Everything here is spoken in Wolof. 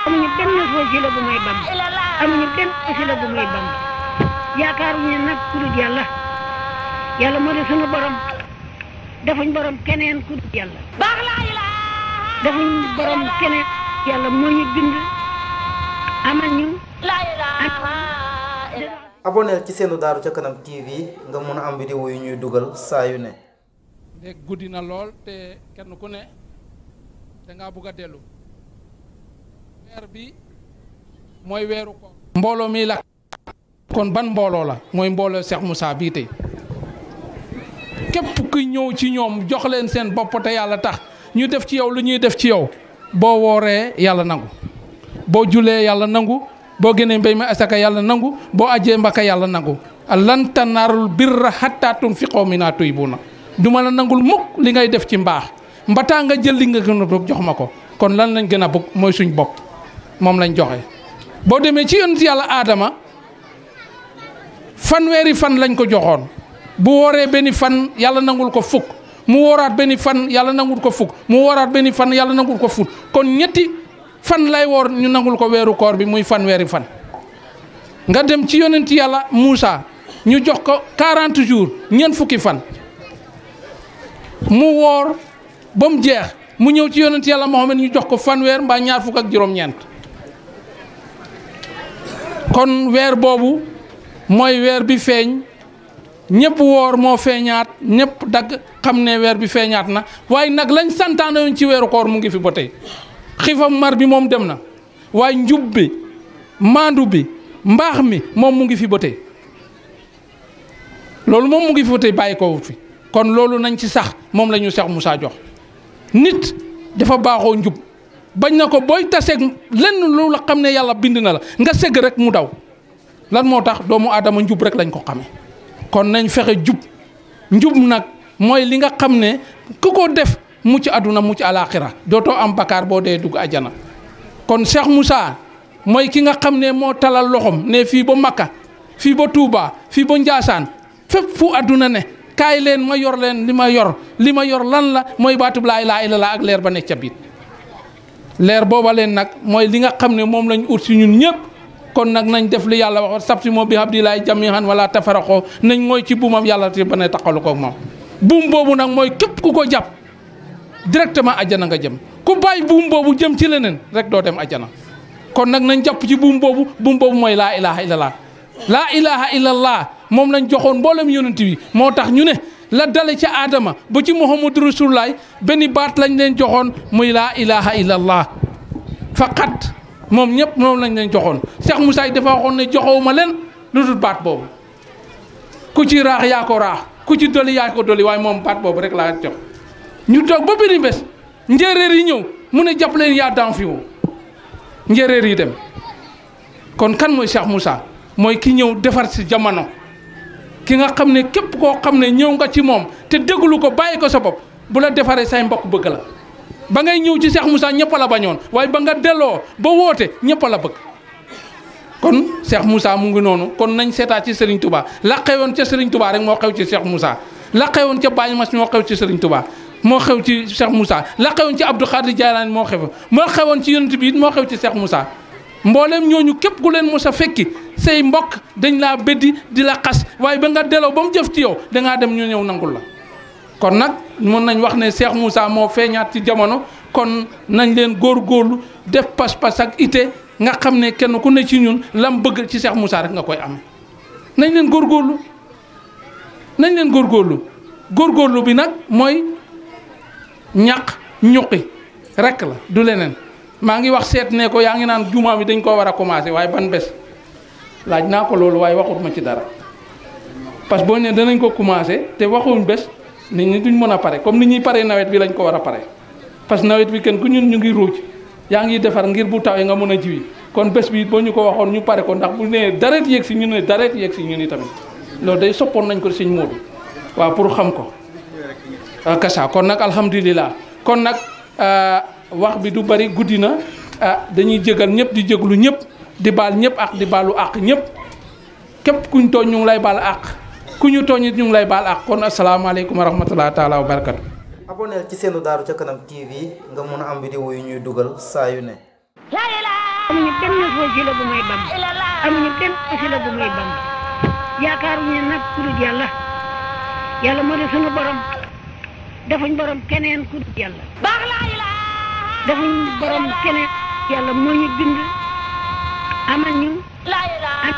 amuñu benn wasila bu may Bamba amuñu benn wasila bu may Bamba yaakaaruñu nag ku dul yàlla yàlla moo di sunu borom defuñ borom keneen ku dul yàlla defuñ borom keneen yàlla moo ñu bind amal ñu aboneel ci seenu Daaru ca Kanam TV nga mun a am vidéo yu ñuy dugal saa yu ne. léegi guddi na lool te kenn ku ne dangaa bugg a dellu weer bi mooy weeru ko mbooloo mi la kon ban mbooloo la mooy mbooloo Cheikh Moussa bii tey képp ku ñëw ci ñoom jox leen seen bopp te yàlla tax ñu def ci yow lu ñuy def ci yow boo wooree yàlla nangu boo julee yàlla nangu boo génnee mbéy mi asaka yàlla nangu boo ajjee mbaka yàlla nangu lan tanaalul birra hattaa tunfiqu mimmaa tuhibbuuna du ma la nangul mukk li ngay def ci mbaax mbataa nga jël li nga gën a bëgg jox ma ko kon lan lañ gën a bëgg mooy suñ bopp moom lañ joxe. boo demee ci yonent yàlla aadama fanweeri fan lañ ko joxoon bu wooree benn fan yàlla nangul ko fukk mu wooraat benn fan yàlla nangul ko fukk mu wooraat benn fan yàlla nangul ko fukk kon ñetti fan lay woor ñu nangul ko weeru koor bi muy fanweeri fan. nga dem ci yonent yàlla Muusa ñu jox ko 40 jours ñeent fukki fan mu woor ba mu jeex mu ñëw ci yonent yàlla Muhammad ñu jox ko fanweer mbaa ñaar fukk ak juróom-ñeent kon weer boobu mooy weer bi feeñ ñëpp woor moo feeñaat ñëpp dagg xam ne weer bi feeñaat na waaye nag lañ santaane woon ci weeru koor mu ngi fi ba tey xiifam mar bi moom dem na waaye njub bi maandu bi mbaax mi moom mu ngi fi ba tey loolu moom mu ngi fi ba tey bàyyi ko fi kon loolu nañ ci sax moom la ñu Cheikh Moussa jox nit dafa baaxoo njub bañ na ko booy taseeg lenn lu la xam ne yàlla bind na la nga segg rek mu daw lan moo tax doomu aadama njub rek lañ ko xamee kon nañ fexe njub nag mooy li nga xam ne ku ko def mucc àdduna mucc alaaxira dootoo am bakkaar boo dee dugg ajana kon Cheikh Moussa mooy ki nga xam ne moo talal loxom ne fii ba Makka fii ba Touba fii ba Njaasaan fépp fu àdduna ne kaay leen ma yor leen li ma yor lan la mooy baatub laa ilaaha illallaah ak leer ba nekk ca biit leer booba leen nag mooy li nga xam ne moom lañ ut si ñun ñëpp kon nag nañ def li yàlla waxoon sabti moo bi hablillahi jamii'an wala tafarraqu nañ mooy ci buumam yàlla te ba ne taxalu ko moom buum boobu nag mooy képp ku ko jàpp directement ajana nga jëm ku bàyyi buum boobu jëm ci leneen rek doo dem ajana kon nag nañ jàpp ci buum boobu mooy laa ilaaha illallaah laa ilaaha illallaah moom lañ joxoon mboolem yonent bi moo tax ñu ne la dale ca Adama ba ci Muhammadu Rasulullah benn baat lañ leen joxoon muy laa ilaaha illallaah faqat moom ñëpp moom lañ leen joxoon Cheikh Moussa dafa waxoon ne joxewuma leen lu dul baat boobu ku ci raax yaa ko raax ku ci doli yaa ko doli waaye moom baat boobu rek laa jox ñu toog ba benn bés njéeréer yi ñëw mu ne jàpp leen yaa daan fi woo njéeréer yi dem kon kan mooy Cheikh Moussa mooy ki ñëw defar si jamono ki nga xam ne képp koo xam ne ñëw nga ci moom te déglu ko bàyyi ko sa bopp bu la defaree say mbokk bëgg la ba ngay ñëw ci Cheikh Moussa ñëpp la bañoon waaye ba nga delloo ba woote ñëpp la bëgg kon Cheikh Moussa mu ngi noonu kon nañ seetaat ci Serigne Touba la xewoon ca Serigne Touba rek moo xew ci Cheikh Moussa la xewoon ca Baye Mass moo xew ci Serigne Touba moo xew ci Cheikh Moussa la xewoon ci Abdou Khadir Jaylani moo xewoon ci yonent bi it moo xew ci Cheikh Moussa mboolem ñooñu képp ku leen mos a fekki say mbokk dañ laa beddi di la xas waaye ba nga delloo ba mu jëf ci yow dangaa dem ñu ñëw nangul la kon nag mën nañ wax ne Cheikh Moussa moo feeñaat ci jamono kon nañ leen góorgóorlu def pas-pas ak ite nga xam ne kenn ku ne ci ñun lam bëgg ci Cheikh Moussa rek nga koy am nañ leen góorgóorlu bi nag mooy ñaq ñuqi rek la du leneen maa ngi wax seet ne ko yaa ngi naan jumaa bi dañ koo war a commencé waaye ban bés laaj naa ko loolu waaye waxut ma ci dara parce que boo ne danañ ko commencé te waxuñ bés nit ñi duñ mën a pare comme ni ñuy paree nawet bi lañ ko war a pare parce que nawet bi kenn ku ñun ñu ngi ruuj yaa ngi defar ngir bu tawee nga mën a jiwi kon bés bi boo ñu ko waxoon ñu pare ko ndax bu nee dareet yéeg si ñu ne dareet yéeg si ñu ni tamit loolu day soppoon nañ ko sëñ Moodu waaw pour xam ko kasa kon nag alhamdulilah kon nag wax bi du bari guddi na dañuy jégal ñëpp di jéglu ñëpp di baal ñëpp ak di baalu àq ñëpp képp kuñ tooñ ñu ngi lay baal àq ku ñu tooñ it ñu ngi lay baal àq kon asalaamaaleykum wa rahmatulah taala wa barakatu. aboneel ci seenu Daaru ca Kanam TV nga mun a am vidéo yu ñuy dugal saa yu ne. amuñu benn wasila bu may Bamba amuñu benn wasila bu may Bamba yaakaaruñu nag ku dul yàlla yàlla moo di sunu borom defuñ borom keneen ku dul yàlla defuñ borom keneen yàlla moo ñu bind amal ñu ak